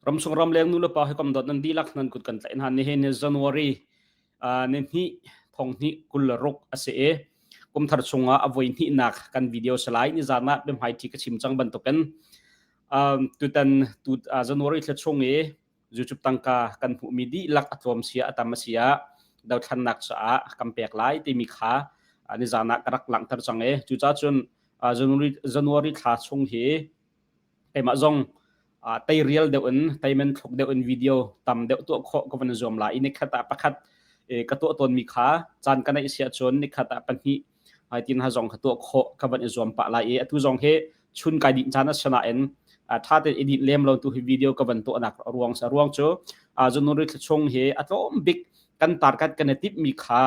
Ramsung ramleng nu le pa hawikom dawt nan dihlak nan kut kan tlaih hna. Nihin hi January ni hnih thong hnih 26 a si i kumthar chungah a voi hnihnak kan video salai ni zan ah biahmaiṭhi ka chim cang bantukin tutan tu January thla chung i YouTube tangka kan hmuhmi dihlak a tlawm sia a tam a si ah dothlannak caah kan pek lai timi kha nizan ah ka rak langhter cang i cucaah cun January, January thla chung hi keimah zong teirial deuh in teimen thluk deuh in video tam deuh tuah khawh ka van zuam lai i nikhat ah pakhat ka tuah tawnmi kha caan ka neih si ahcun nikhat ah pahnih ai tin ha zong kha tuah khawh ka van i zuam pah lai i atu zong hi chun kai dinh caan a si nain tha tein i dinh lem lo tu hi video ka van tuahnak ruang sa ruang cu January thla chung hi a tlawm bik kan target kan i tip mi kha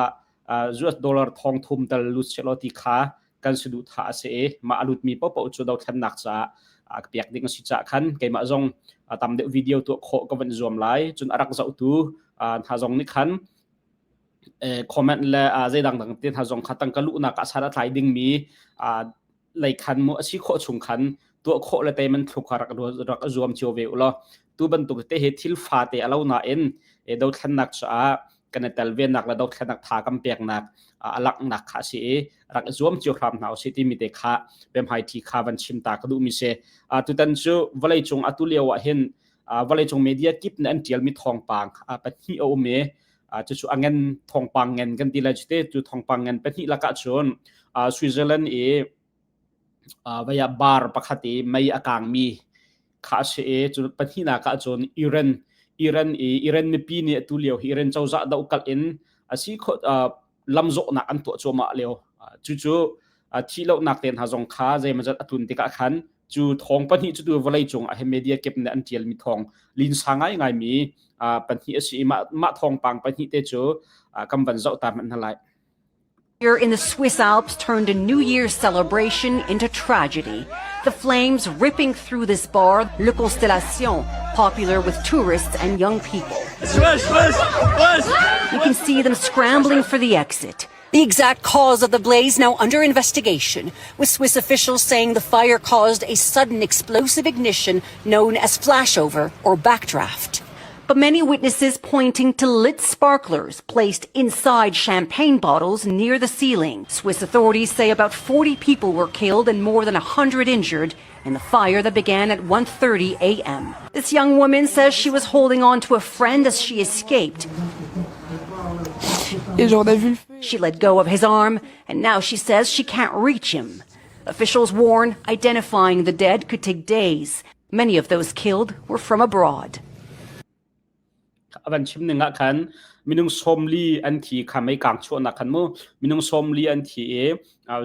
US dollar thong thum tal lut selaw ti kha kan saduhthah a si i mah a lutmi paohpaoh cu dothlennak caah ka pek ding a si caah khan keimah zong tam deuh video tuah khawh ka van zuam lai. Cun a rak zohtu hna zong nih khan comment le zei dangdang te hna zong kha tangka luhnak ah san a tlai dingmi lei khan mu a si khawh chung khan tuah khawh le teiman thluk kha rak rak zuam cio ve u law tu bantuk te hi thil fa te a lo nain dothlennak caah kan i tel venak le dothlennak tha kan peknak a langhnak kha a si i rak i zuam cio hram hna usih timi te kha biahmai thi kha van chim ta ka duhmi si. Tutan cu vawleicung atu lio ah hin vawleicung media kip nih an ṭialmi thawngpang pahnih a um i cucu a ngen thawngpang ngen kan ti lai cu te cu thawngpang ngen pahnih lakah cun Switzerland i Vei ah bar pakhat i mei a kangmi kha a si i cu pahnihnak ah cun Iran Iran i Iran mipi nih atu lio hi Iran cozah dohkalh in a si khawh lamzawhnak an tuah cuahmah lio. Cucu thih lohnak te hna zong kha zeimawzat a tlun tikah khan cu thawng pahnih cu tu vawleicung ah hin media kip nih an ṭialmi thawng linsa ngaingaimi pahnih a si i mah mah thawngpang pahnih te cu kan van zoh ta hmanh hna lai. Here in the Swiss Alps turned a New Year's celebration into tragedy. The flames ripping through this bar, Le Constellation, popular with tourists and young people. Swiss, Swiss, Swiss. You can see them scrambling for the exit. The exact cause of the blaze now under investigation, with Swiss officials saying the fire caused a sudden explosive ignition known as flashover or backdraft. But many witnesses pointing to lit sparklers placed inside champagne bottles near the ceiling. Swiss authorities say about 40 people were killed and more than 100 injured in the fire that began at 1:30 a.m. This young woman says she was holding on to a friend as she escaped. Et genre, on a vu le feu. She let go of his arm and now she says she can't reach him. Officials warn identifying the dead could take days. Many of those killed were from abroad. A van chim ning ah khan minung sawmli an thi kha mei kang chuahnak khan mu minung sawmli an thi i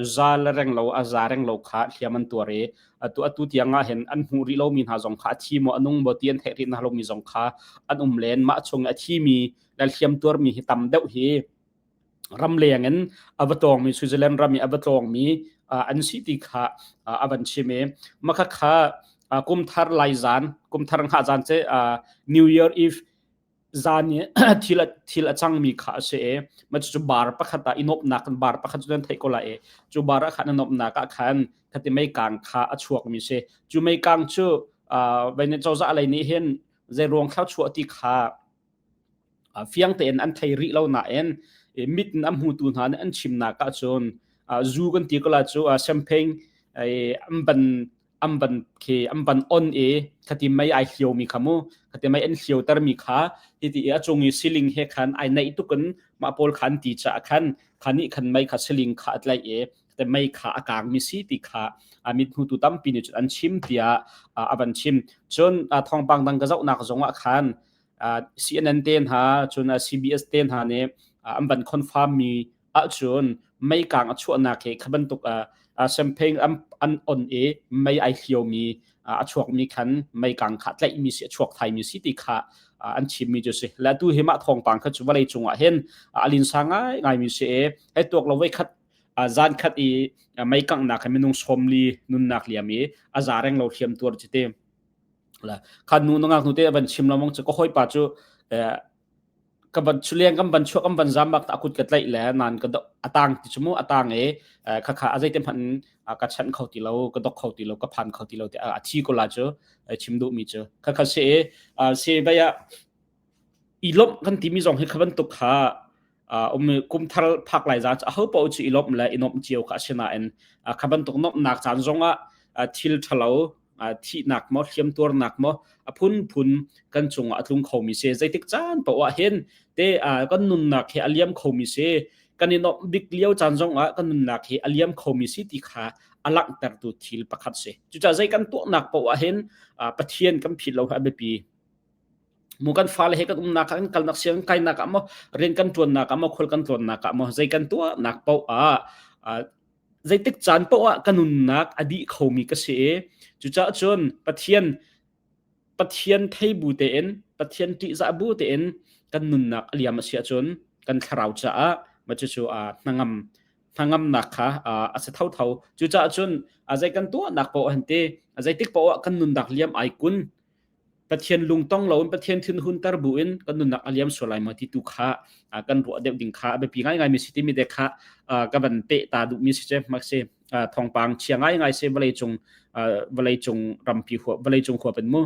za le reng lo a za reng lo kha hliam an tuar i atu atu tiang ah hin an hmuh rih lomi hna zong kha a thi maw a nung maw ti an theih rih hna lomi zong kha an um len mah chung a thi mi le hliam tuarmi hi tam deuh hi ramleng in a va tlawngmi Switzerland ram i a va tlawngmi an si ti kha a van chim i makha kha kumthar lai zan kumthar hngah zan ce New Year Eve zan i thil thil a cangmi kha a si i ma cu bar pakhat ah i nuamhnak kan bar pakhat cu nan theih ko lai i cu bar ah khan a nuamhnak ah khan khati meikang kha a chuakmi si cu meikang cu vei cozah lei nih hin zei ruang thla chuah ti kha Fiang tein an thei rih lo nain mit in a hmutu hna nih an chimnak ahcun zu kan ti ko la cu champagne an ban an ban khi an ban on i khati mei ai hliomi kha mu khati mei an hliotermi kha hiti i a cung i siling he khan ai naih tukin mah pawl kha an ti caah khan kha nih khan mei kha siling kha a tlaih i te mei kha a kangmi si ti kha mit hmutu tampi nih cun an chim tiah a van chim cun thawngpang dang ka zohnak zong ah khan CNN te hna cun CBS te hna nih an van confirm mi ahcun meikang a chuahnak hi kha bantuk champagne an an on i mei ai hliomi a chuakmi khan meikang kha tlaihmi si a chuak thaimi si ti kha an chimmi cu si le tu hi mah thawngpang kha cu vawlei cungah hin a linsa ngai ngaimi si i hei tuak lo voi khat zan khat i meikanghnak he minung sawmli nunnak liam i a za reng lo hliam tuar ci te La khan nu nangak nu te van chim lamong cu ka hawipa cu. Ka van chuliang kan van chuak kan van zam bak ta akut ka tlaih le nan ka atang ti chumu atang e kha kha azei te hman ka chan kho ti lo ka dok kho ti lo ka phan kho ti lo te a thi ko la chu chim duh mi chu kha kha se se baya i lomh kan timi zong hi kha bantuk kha um kum thar phak lai za aho paoh cu i lomh le i nomh cio kha asinain kha bantuk nomhnak caan zongah thil ṭhalo thihnak maw hliamtuarnak maw a phunphun kan cungah a tlung khomi si. Zeitik caan paoh ah hin te kan nunnak hi a liam khomi si. Kan i nuamh bik lio caan zongah kan nunnak hi a liam khomi si ti kha a langhtertu thil pakhat si. Cucaah zei kan tuahnak paoh ah hin Pathian kan philh lo hi a biapi. Mu kan fale he kan umnak ah kan kalnak siang kainak ah maw rian kan ṭuannak ah maw khual kan tlawnnak ah maw zei kan tuahnak paoh ah zeitik caan paoh ah ka nunnak a dih khomi ka si i cucaah cun Pathian Pathian thei bu tein Pathian ṭihzah bu tein kan nunnak a liam a si ahcun kan thlarau caah mah cucu hnangam hnangamnak kha a si thotho. Cucaah cun zei kan tuahnak paoh han ti zeitik paoh ah kan nunnak liam ai kun Pathian lungtong loin Pathian thinhunter buin kan nunnak a liam sual lai maw ti tu kha kan ruah deuh ding kha a biapi ngaingai mi si timi te kha ka van peh ta duhmi si che mak si thawngpang chia ngaingai si vawlei cung vawlei cung rampi huap vawlei cung huap in mu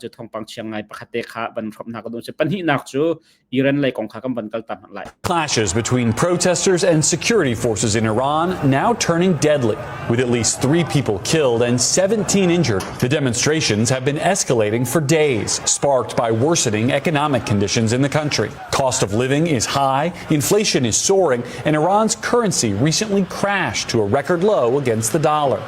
cu thawngpang chia ngai pakhat te kha van hrawm hna ka duh si pahnihnak cu Iran lei kong kha kan van kal ta hmanh lai. Clashes between protesters and security forces in Iran now turning deadly, with at least 3 people killed and 17 injured. The demonstrations have been escalating for days, sparked by worsening economic conditions in the country. Cost of living is high, inflation is soaring, and Iran's currency recently crashed to a record low against the dollar.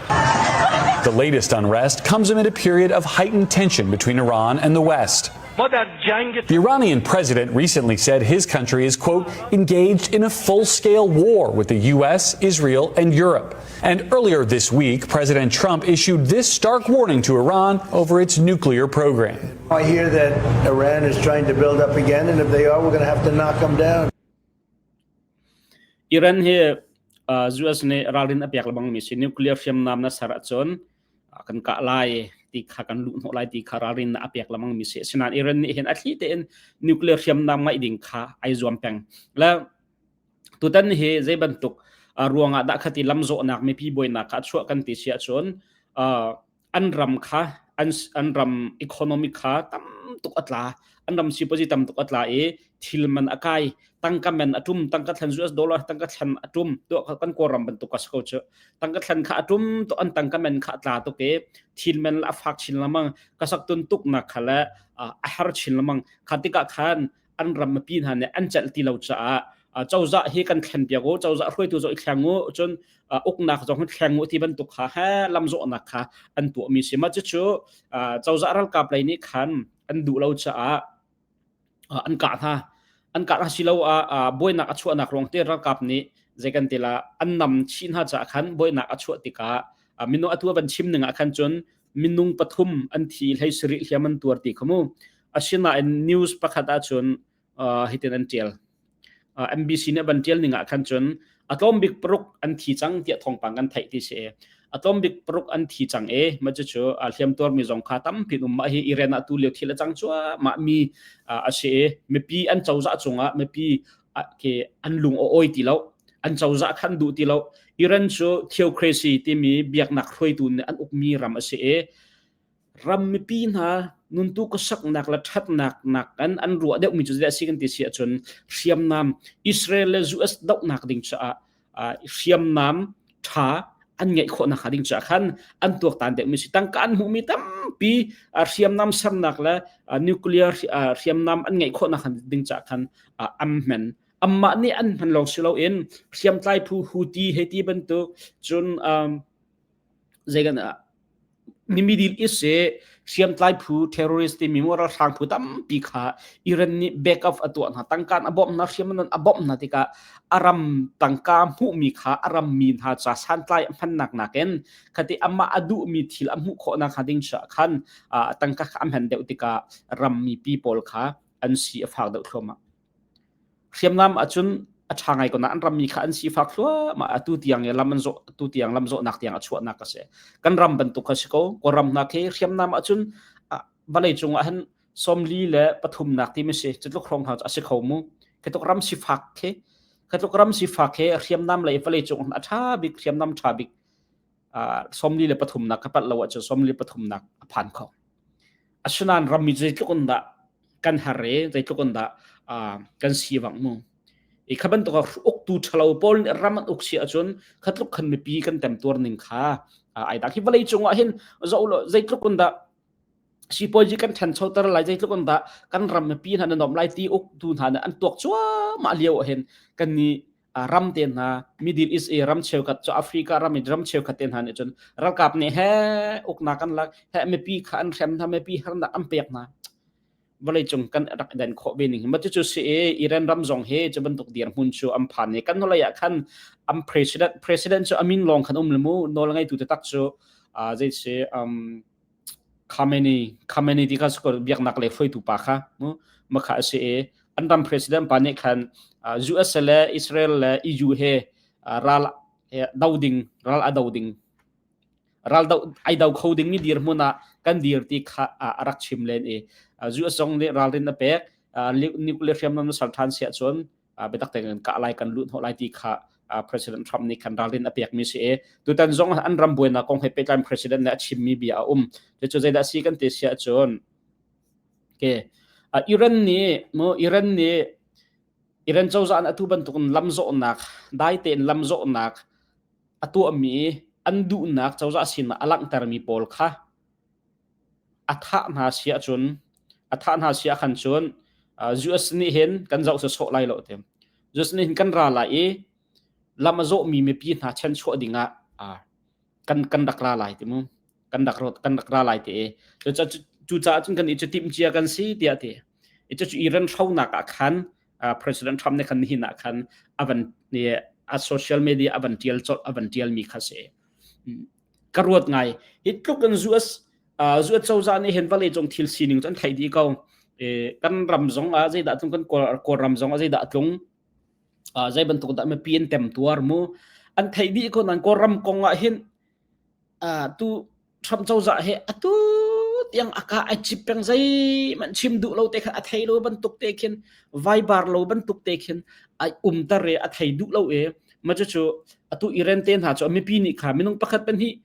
The latest unrest comes amid a period of heightened tension between Iran and the West. The Iranian president recently said his country is, quote, engaged in a full scale war with the U.S., Israel, and Europe. And earlier this week, President Trump issued this stark warning to Iran over its nuclear program. I hear that Iran is trying to build up again, and if they are, we're going to have to knock them down. Iran hi US nih ralrin a pek lebang mi si nuclear hriamnam na ser ahcun kan kah lai ti kha kan luh hnawh lai ti kha ralrin a pek lamang mi si. Asinain Iran nih hin a thli tein nuclear hriamnam ngaih ding kha ai zuam peng. Le tutan hi zei bantuk ruangah dah khati lamzawhnak mipi buainak kha a chuah kan ti si ahcun an ram kha an ram economic kha tam tuk a tla an ram sipuazi tam tuk a tla i thil man a kai tangka man a tum tangka thlan US dollar tangka thlan a tum to kan Kawlram bantuk ka si ko cu tangka thlan kha a tum to an tangka man kha a tla tuk i thil man a fak chin lengmang ka sak tun tuk nak kha le a har chin lengmang kha tikah khan an ram mipi hna nih an celh ti lo caah cozah hi kan thlen piak u cozah hruaitu zong i thleng u cun uknak zong hi thleng u ti bantuk kha he lamzawhnak kha an tuahmi si ma cucu cozah ralkap lei nih khan an duh lo caah an kah hna an kah hna silo ah buainak a chuahnak ruang te ralkap nih zei kan ti la an nam chih hna caah khan buainak a chuah tikah minung atu van chim ning ah khan cun minung pathum an thi hlei sarih hliam an tuar ti kha mu asinain news pakhat ahcun hitin an tial MBC nih van tial ning ah khan cun a tlawm bik paruk an thi cang tiah thawngpang kan theih ti si a tlawm bik paruk an thi cang e ma cu cu hliam tuar mi zong kha tampi um mah hi Iran ah tu lio thil a cang cuahmah mi a si i mipi an cozah cungah mipi ke an lung a awi ti lo an cozah khan duh ti lo Iran cu theocracy timi biaknak hruaitu nih an ukmi ram a si i ram mipi hna nuntu khuasaknak le ṭhatnak nakin an ruah deuhmi cu zeidah a si kan ti si ahcun hriamnam Israel le US dohnak ding caah hriamnam ṭha an ngeih khawh nakhnga ding caah khan an tuaktan deuhmi si. Tangka an hmuhmi tampi hriamnam sernak le nuclear hriamnam an ngeih khawh nakhnga ding caah khan an hman. Anmah nih an hman lawng si loin hriamtlai phu Houthi hei ti bantuk cun zei kan ni Middle East hi hriamtlai phu terrorist timi mu ralhrang phu tampi kha Iran nih backup a tuah hna tangka a bawmh hna hriamnan a bawmh hna tikah a ram tangka hmuhmi kha a ram mi hna ca santlai a hmannak nakin khati amah a duhmi thil a hmuh khawhnak hnga ding khan tangka kha a hman deuh tikah ram mipi pawl kha an si a fak deuh thluahmah. Hriamnam ahcun a ṭha ngai ko nain an rammi kha an sifak thluahmah. Atu tiang i lam an zawh, atu tiang lam zawhnak tiang a chuahnak a si. Kan ram bantuk kha si ko. Kawlram hna khi hriamnam ahcun vawlei cung ah hin 43 nak timi si. Cutluk hrawng hna cu a si kho mu. Khi tluk ram sifak khi khi tluk ram sifak he hriamnam lei vawlei cung a ṭha bik hriamnam ṭha bik 43 nak ka palh lo ahcun 43 nak a phan kho. Asinain rammi zeitluk in dah kan har i zeitluk in dah kan sivangh mu. I kha bantuk ah uktu ṭhalo pawl nih ram an uk si ahcun kha tluk khan mipi kan temtuar ning kha ai dak. Hi vawlei cung ah hin zoh law zeitluk in dah sipuazi kan ṭhanchoter lai zeitluk in dah kan ram mipi hna nan nuamh lai ti uktu hna nih an tuak cuahmah lio ah hin kan nih ram te hna Middle East i ram cheukhat cu Africa ram i ram cheukhat te hna nih cun ralkap nih he uknak an lak he mipi kha an hrem hna mipi harnak an pek hna vawleicung kan rak den khawh ve ning hi cucu si i Iran ram zong hi cu bantuk dirhmun cu an phan i kan hnulei ah khan an president president cu amin lawng khan um le mu nawl ngeitu taktak cu zei si Khamenei Khamenei ti kha biaknak lei hruaitu pa kha mu makha a si i an ram president pa nih khan US le Israel le EU he ral do ding ral a do ding ral do ai do kho ding mi dirhmun ah kan dir ti kha a rak chim len i US zong nih ralrin a pek nuclear hriamnam na ser than siah cun biatak tein kan kah lai kan luh hnawh lai ti kha President Trump nih khan ralrin a pekmi si i tutan zong an ram buainak kong he pehtlai President nih a chimmi bia a um. Cucu zeidah si kan ti siah cun ke Iran nih mu Iran nih Iran cozah an atu bantukin lamzawhnak dai tein lamzawhnak a tuahmi an duhnak cozah sinah a langhtermi pawl kha a thah hna si ahcun a thah hna si ahkhan cun US nih hin kan zoh sawsawh lai lo ti. US nih hin kan ra lai i lam a zawhmi mipi hna chanchuah dingah kan kan rak ra lai ti mu. Kan rak kan rak ra lai ti i cucaah cun kan i cu timhcia kan si tiah ti. I cucu Iran hronak ah khan President Trump nih khan nihin ah khan a van a social media a van tial colh a van tialmi kha si. Ka ruat ngai. Hi tluk in US US cozah nih hin vawlei cung thil sining cu an theih dih ko. Kan ram zong ah zeidah tlung kan Kawlram zong ah zeidah tlung zei bantuk dah mipi an temtuar mu an theih dih ko nan Kawlram kong ah hin tu Trump cozah he atu tiang aka ai chip peng zeihmanh chim duh lo te khan a thei lo bantuk te khin vaibar lo bantuk te khin ai umter e a thei duh lo e ma cu cu atu Iran te hna cu mipi nih kha minung pakhat pan hi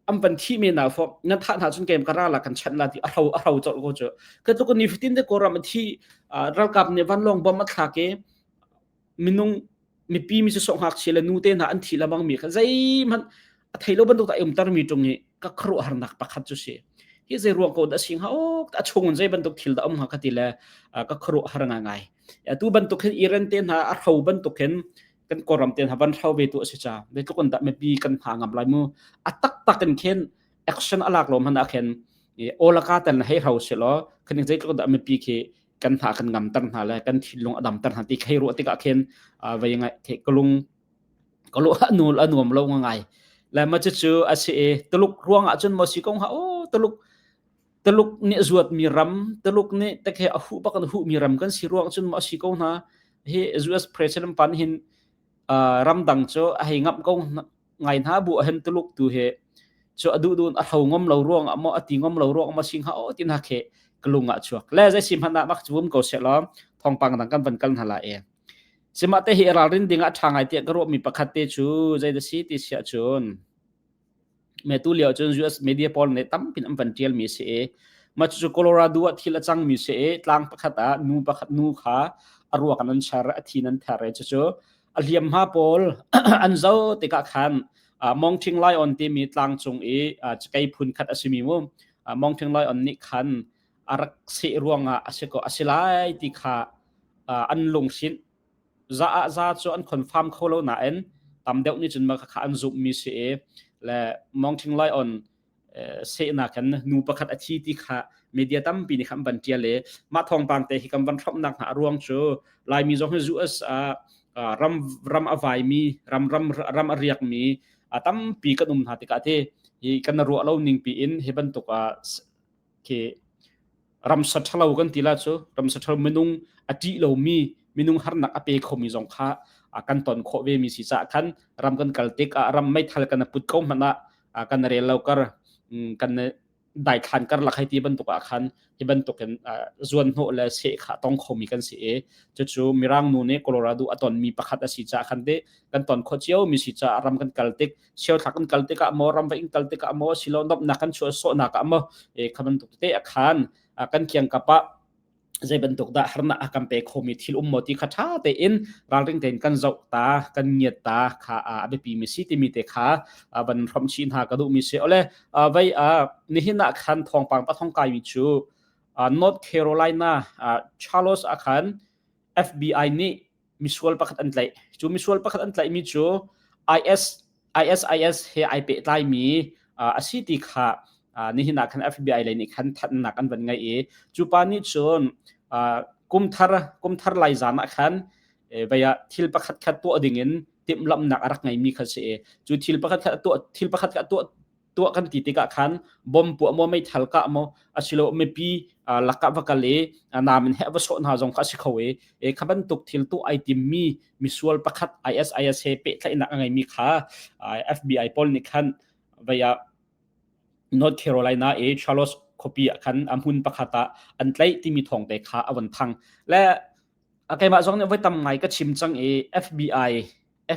an van thi me na fo nan thah hna cun kem ka ra la kan chan la ti a hro a hro chol ko cu ka tluk ni fitin te koram thi ralkap nih vanlawng bom a thlak i minung mipi mi sawh ngakchia le nu te hna an thi lamang mi kha zeihmanh a thei lo bantuk ta umter mi tung hi ka khuaruahharnak pakhat cu si hi zei ruang ko dah sing ha ok a chung in zei bantuk thil dah um hnga ka ti le ka khuaruahhar ngai ngai tu bantuk hin Iran te hna a hro bantuk hin kan Kawlram te hna van hro ve tu a si cha zeitluk in dah mipi kan hna ngam lai mu a tak tak in khin action a lak lo hmanh ah khin olaka tan hei hro si law khan zeitluk dah mipi khi kan hna kan ngam ter hna le kan thinlung a dam ter hna ti khei ruah tikah khin vei ngai the kalung kalu anul anuam lo ngai le ma chu chu a si e tuluk ruang ah cun mo si kong ha o tuluk tuluk nih zuat mi ram tuluk nih te khe a hu bak an hu mi ram kan si ruang cun mo si ko hna hi US president pan hin ramdang cu a hei ngamh ko ngai hna bu ahhin Tuluk tu hi cu a duh duh a hro ngom lo ruang ah maw a ti ngom lo ruang ah maw sing ha o tin ha khe kalung ah chuak le zai sim hana mak chu um ko se lo thongpang dang kan van kal hna la e sima te hi ralrin ding ah tha ngai tiah ka ruah mi pakhat te cu zei da si ti sia cun Me tu lio cun US media pawl nih tampin an van tial mi si i mah cucu Colorado ah thil a cang mi si i tlang pakhat ah nu pakhat nu kha a ruak an an char a thi nan ther i cucu a hliamhma pawl an zo tikah khan Mongthing Lion timi tlang cung i cakei phun khat a simi mu Mongthing Lion nih khan a rak seh ruangah a si ko a si lai ti kha an lunghrinh Za ah za cu an confirm kho lo nain tam deuh nih cun mah kha an zumhmi si i le Mongthing Lion sehnak in nu pakhat a thi ti kha media tampi nih khan van ṭial i mah thawngpang te hi kan van hrawmhnak hna a ruang cu Laimi zong hi US ah ram ram a vaimi ram ram ram a riakmi a tampi kan um hna tikah te hi kan ruah lo ning pi in hi bantuk ah khi ramsa ṭhalo kan ti la cu ramsa ṭhalo minung a ṭih lomi minung harnak a pe khomi zong kha kan ton khawh ve mi si caah khan ram kan kal tik ah ram meithal kan put ko hmanh ah kan rel lo kar kan. Daithlan karlak hei ti bantuk ah khan hi bantukin zuan hnawh le seh kha tong khomi kan si i cucu Mirang nu nih Colorado a tonmi pakhat a si caah khan te kan ton kho cio mi si caah ram kan kal tik siothlak kan kal tikah maw ram va in kal tikah maw silo nomhnak kan chuah sawhnak ah maw e kha bantuk te a khan kan kiangkap ah zei bantuk dah harnak a kan pe khomi thil um maw ti kha ṭha tein ralring tein kan zoh ta kan ngiat ta kha a biapi mi si timi te kha van hrom chih hna ka duhmi si ole vai nihin ah khan thawngpang pathong kai mi cu North Carolina Charlotte ah khan FBI nih misual pakhat an tlaih. Cu misual pakhat an tlaihmi cu IS ISIS he ai pehtlaimi a si ti kha nihin ah khan FBI lei nih khan thanhnak an van ngei i cu pa nih cun kumthar kumthar lai zan ah khan vei ah thil pakhat khat tuah dingin timhlamhnak a rak ngeimi kha si i cu thil pakhat khat tuah thil pakhat khat tuah tuah kan ti tikah khan bom puah maw meithal kah maw asilo mipi lakah va kal i nam in he va sawh hna zong kha a si kho i kha bantuk thil tu ai timmi misual pakhat ISIS he pehtlaihnak a ngeimi kha FBI pawl nih khan vaya North Carolina i Charlotte khuapi ah khan a hmun pakhat ah an tlaih timi thawng te kha a von thang le keimah zong nih voi tam ngai ka chim cang i FBI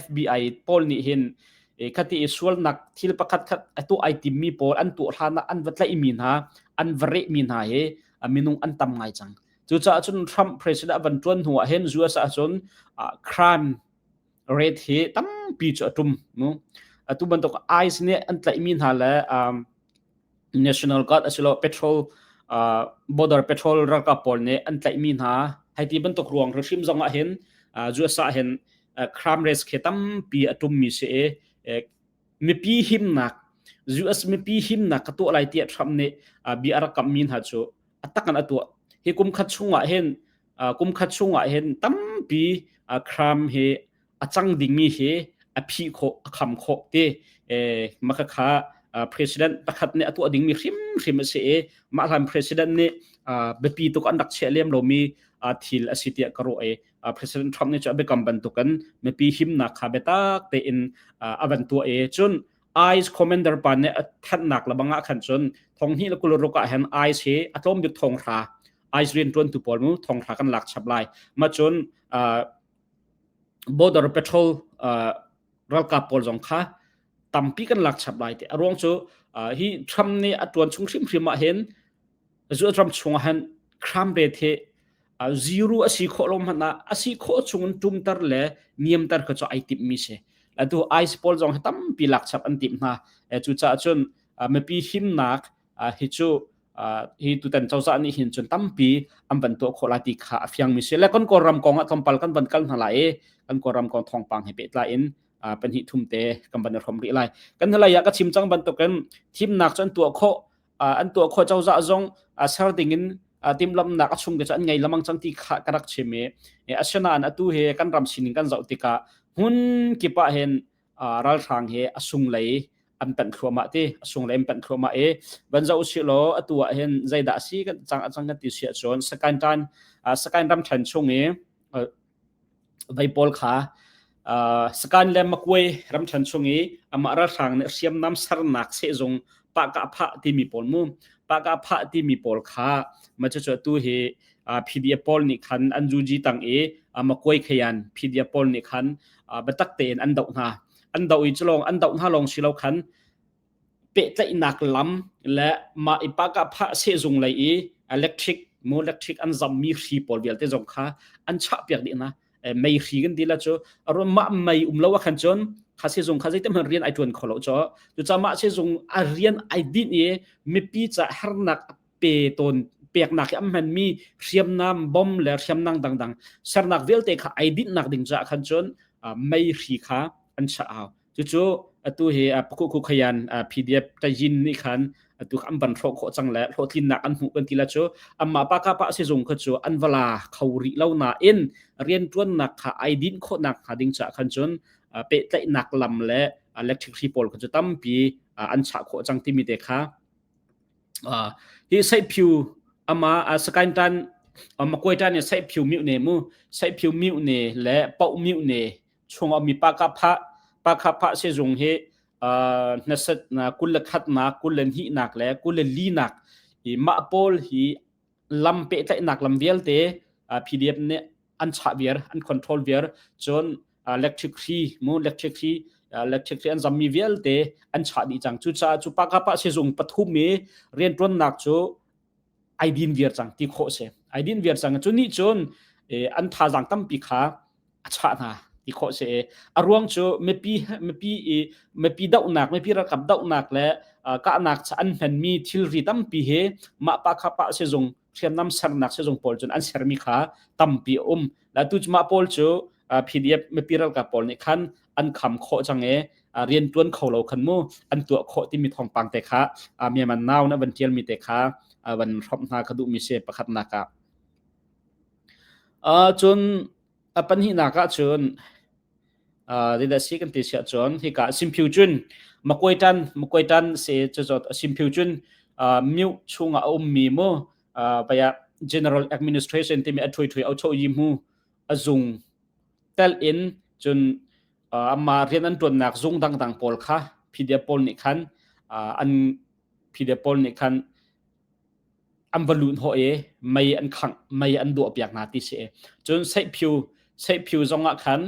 FBI pawl nih hin khati i sualnak thil pakhat khat atu ai timmi pawl an tuah hlan ah an va tlaihmi hna an va rehmi hna hi minung an tam ngai cang. Cucaah cun Trump president a van tuan hnu ah hin US ah cun crime rate hi tampi cu a tum mu. Atu bantuk ICE nih an tlaihmi hna le National Guard asilo patrol uh, border patrol ralkap pawl nih an tlaihmi hna hei ti bantuk ruang hrim zong ah hin uh, US ah hin uh, crime rate khi tampi a tummi si i mipi himnak US mipi himnak ka tuah lai tiah Trump nih uh, bia a rak kammi hna cu a takan a tuah hi kum khat chungah hin uh, kum khat chungah hin tampi uh, crime hi a cang dingmi hi a phih khawh a kham khawh ti maka kha president pakhat nih a tuah dingmi hrimhrim a si i mah hlan president nih biapi tuk an rak chiah lem lomi thil a si tiah ka ruah i president Trump nih cu a biakam bantukin mipi himnak kha biatak tein a van tuah i cun ICE commander pa nih a thanhnak lebang ah khan cun thong hnih le 26 ah hin ICE hi a tlawm bik thong hra ICE rianṭuantu pawl mu thong hra kan lak chap lai ma cun Border patrol ralkap pawl zong kha tampi kan lak chap lai ti. A ruang cu hi Trump nih a tuan chung hrimhrim ah hin US ram chung ah hin crime rate hi zero a si khawh lo hmanh ah a si khawh chung in tumter le niamter kha cu ai timhmi si. Atu ICE pawl zong hi tampi lak chap an timh hna. Cucaah cun mipi himnak hi cu hi tutan cozah nih hin cun tampi an van tuah khawh lai ti kha a fiangmi si le kan Kawlram kong ah tlawmpal kan van kal hna lai i kan Kawlram kong thawngpang he pehtlai in pahnih thum te kan van i hrom rih lai kan hnulei ah ka chim cang bantukin thimnak cu an tuah khawh an tuah khawh cozah zong ser ding in timhlamhnak a chung te cu an ngei lamang cang ti kha ka rak chim i asinain atu hi kan ram sining kan zoh tikah hmun kip ah hin ralhrang hi a sunglei an panh thluahmah ti a sunglei an panh thluahmah i van zoh usih law atu ah hin zeidah a si kan cang a cang kan ti si ahcun Sakain tan Sakain ramṭhen chung i vei pawl kha Sakan le Makuai ramṭhen chung i amah ralhrang nih hriamnam sernak sehzung pahkah phah timi pawl mu pahkah phah timi pawl kha ma cu atu hi PDF pawl nih khan an zuji tang i Makuai khayan PDF pawl nih khan biatak tein an doh hna an doh i culong an doh hna lawng si lo khan pehtlaihnak lam le mah i paka phah sehzung lei i electric mu electric an zammi hri pawl vialte zong kha an chah piak dih hna mei hri kan ti la cu mah mei um lo ah khan cun kha sehzung kha zeitin hmanh rian ai tuan kho lo cho cucaah mah sehzung a rian ai dinh i mipi ca hernak pe tawn peknak i an hmanmi hriamnam bom le hriamnam dangdang sernak vialte kha ai dinhnak ding caah khan cun mei hri kha an chiah hau cucu atu hi Pakhu Khu Khayan PDF Tayin nih khan atu an van hrawh khawh cang le hlawhtlinnak an hmuh kan ti la cu amma pa ka pa sizung kha cu an vala kho rih lo nain riantuannak kha ai dinh khawhnak hnga ding caah khan cun pehtlaihnak lam le electric hri pawl kha cu tampi an chah khawh cang timi te kha Hi Saihphiu ama Sakaing tan Makuai tan i Saihphiu mihne mu Saihphiu mihne le Paoh mihne chungah mi Pakapha Pakapha sizung hi. hnaset 21 nak 22 nak le 24 nak i mah pawl hi lam pehtlaihnak lam vialte PDF nih an chah viar an control viar cun electric hri mu electric hri electric hri an zammi vialte an chah dih cang cucaah cu pakapa sizung pathum i rianṭuannak cu ai din viar cang ti khawh si ai din viar cang cu nih cun an thazaang tampi kha a chah hna ti khawh si a ruang cu mipi mipi i mipi dohnak mipi ralkap dohnak le kahnak an hmanmi thilri tampi hi mah pa kha pa sizung hriamnam sernak sizung pawl cun an sermi kha tampi a um la tu mah pawl cu PDF mipi ralkap pawl nih khan an kham khawh cang i rian tuan kho lo khan mu an tuah khawh timi thawngpang te kha Myanmar Now na van tialmi te kha van hrawmh hna ka duhmi si pakhatnak ah cun a pahnihnak ah cun zeidah si kan ti siah cun hika Simphiu cun Makuai tan Makuai tan se cu Simphiu cun myu chungah a ummi mu paya General Administration timi a thui thui au cho yi mu a zung tel in cun amah rian an ṭuannak zung dangdang pawl kha PDF pawl nih khan an PDF pawl nih khan an va luh hnawh i mei an khangh mei an duah piak hna ti si. Cun Seihphiu Seihphiu zong ah khan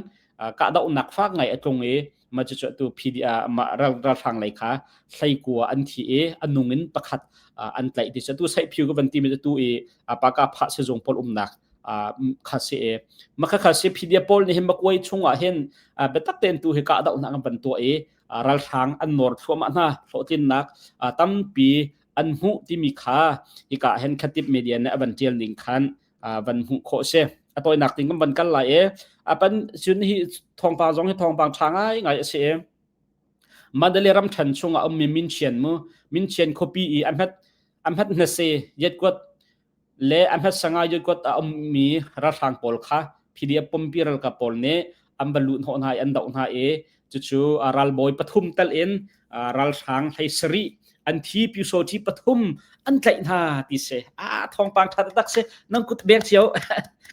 kahdohnak fak ngai a tlung i mah cucu atu PDF mah ralhrang lei kha hleikua an thi i a nung in pakhat an tlaih ti si. Atu Seihphiu ka van timi atu i paka phah sizung pawl umnak kha si i makha kha si PDF pawl nih hin makuai chungah hin biatak tein tu hi kahdohnak an van tuah i ralhrang an nawr thluahmah hna hlawhtlinnak tampi an hmuh timi kha hika hen khatip media nih a van tial ning khan van hmuh khawh si a tawinak ding kan van kal lai i apan cun hi thawngpang zong hi thawngpang tha ngai ngai a si i Mandalay ram than chungah ummi Minchian mu Minchian khuapi i a hmet a hmet hnase yetkuat le a hmasa ngai kuat a ummi ralhrang pawl kha PDF pumpi ralkap pawl nih an va luh hnawh hna i an doh hna i cucu ralbawi pathum tal in ralhrang hlei sarih an thi pyusawṭhi pathum an tlaih hna ti si a thawngpang ṭha taktak si nan kut beng cio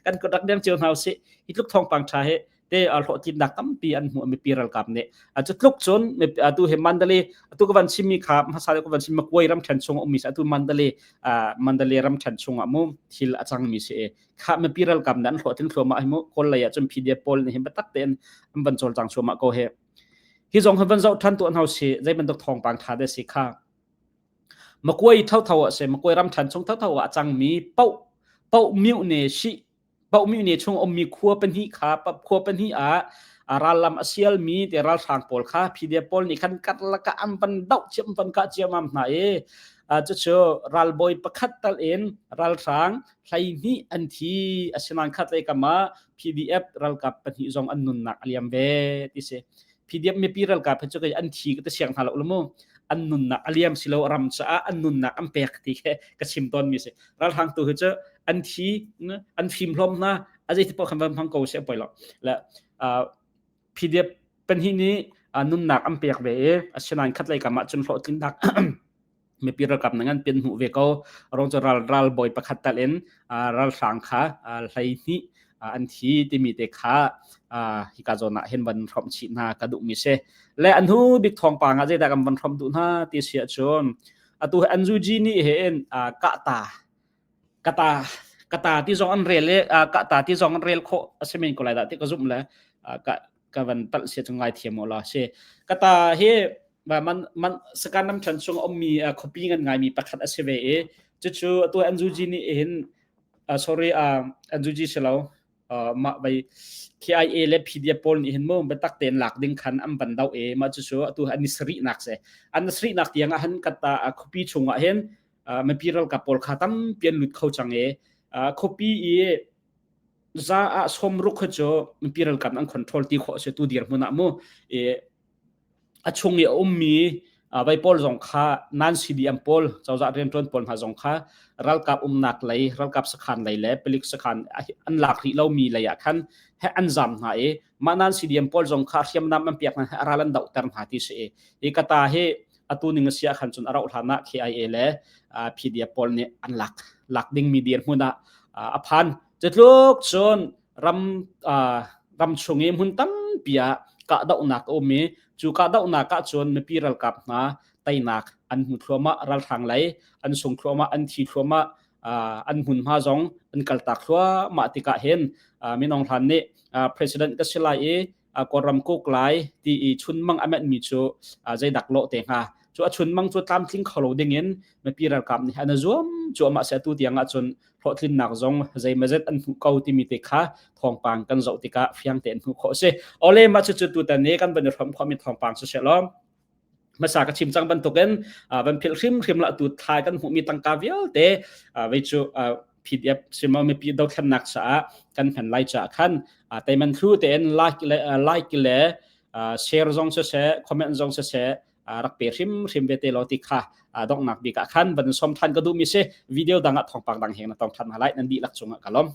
kan kut rak beng cio hna usih hi tluk thawngpang ṭha hi te hlawhtlinnak tampi an hmuh mipi ralkap nih cu tluk cun atu hi Mandalay atu ka van chimmi kha hmasa ka van chim Makuai ramthen chung ummi si atu Mandalay Mandalay ramthen chung ah mu thil a cangmi si kha mipi ralkap nih an hlawhtlin thluahmah hi mu kawl lei ah cun PDF pawl nih hin biatak tein an van cawlcang thluahmah ko he hi zong hi van zoh than tuah hna si zei bantuk thawngpang tha de si kha Makuai thotho ah se Makuai ramthen chung thotho ah a cangmi pau pau miu ne shi Paohmi ne chung ummi khua pahnih kha khua pahnih ah rallam a sialmi te ralhrang pawl kha PDF pawl nih khan karlak ah an van doh ciam van kah ciamam hna i cucu ralbawi pakhat tal in ralhrang 12 an thi asinain khat lei kam ah PDF ralkap pahnih zong an nunnak a liam ve ti si PDF mipi ralkap hi cu an thi ka ti siang hna lo mu an nunnak a liam silo ram caah an nunnak an pek ti khe ka chim tawn mi si ralhrang tu hi cu an thi an fim hlawm hna a zei ti poh khan van hmang ko se poi lo le PDF pahnih nih nunnak an pek ve i asinain khat lei kam ah cun hlawhtlinnak mipi ralkap na ngan pian hmuh ve ko rong cu ral ral bawi pakhat tal in ralhrang kha 12 an thi timi te kha hika zawn ah hin van hrawmh chih hna ka duh mi si le an hu bik thawngpang ah zeidah kan van hrawmh duh hna ti si ahcun atu hi Anzuji nih hin kahta kata kata ti zong an rel i kahta ti zong an rel khawh a si men ko lai dah ti ka zumh le ka ka van palh sia cu ngai thiam u la si kata hi man man sakan nam than chung ummi khuapi ngan ngaimi pakhat a si ve i cucu atu Anzuji nih hin sorry Anzuji si lo mah vai KIA le PDF pawl nih hin mu biatak tein lak ding khan an van do i mah cucu atu an i sarihnak si an sarihnak tiang ah han kata khuapi chungah hin mipi ralkap pawl kha tampi an lut kho cang i khuapi i za ah 60 kha cu mipi ralkap an control ti khawh si tu dirhmun ah mu i A chung i a ummi vai pawl zong kha nan CDM pawl cozah rianṭuan pawl hna zong kha ralkap umnak lei ralkap sakhan lei le palik sakhan an lak rih lomi lei ah khan he an zam hna i mah nan CDM pawl zong kha hriamnam an piak hna a ral an dohter hna ti si i hi kata hi atu ning a si ah khan cun a rauh hlan ah KIA le PDF pawl nih an lak lak dingmi dirhmun ah a phan cutluk cun ram ram chung i hmun tampi ah kahdohnak a um i Cu kahdohnak ahcun mipi ralkap hna teinak an hmu thluahmah, ralhrang lei an sung thluahmah, an thi thluahmah, an hmunhma zong an kaltak thluahmah tikah hin Min Aung Hlaing nih president ka si lai i Kawlram kuk lai ti i chunmang a menhmi cu zeidak lawh te hnga. Cu a chunmang cu tlamtling kho lo dingin mipi ralkap nih an i zuam cuahmah si atu tiang ahcun hlawhtlinnak zong zeimazet an hmuh ko timi te kha thawngpang kan zoh tikah fiang tein hmuh khawh a si. Ole mah cucu tutan i kan van i hrawm khawhmi thawngpang si law hmasa ka chim cang bantukin van philh hrimhrim la tu thai kan hmuhmi tangka vialte vei cu PDF simo mipi dothlennak caah kan hman lai caah khan teiman thlu tein like le like le share zong siseh comment zong siseh rak pe hrimhrim ve te law ti kha donghnak bik ah khan van som than ka duhmi si. Video dang ah thawngpang dang heng na tong than hna lai. Nan dihlak cungah ka lawm.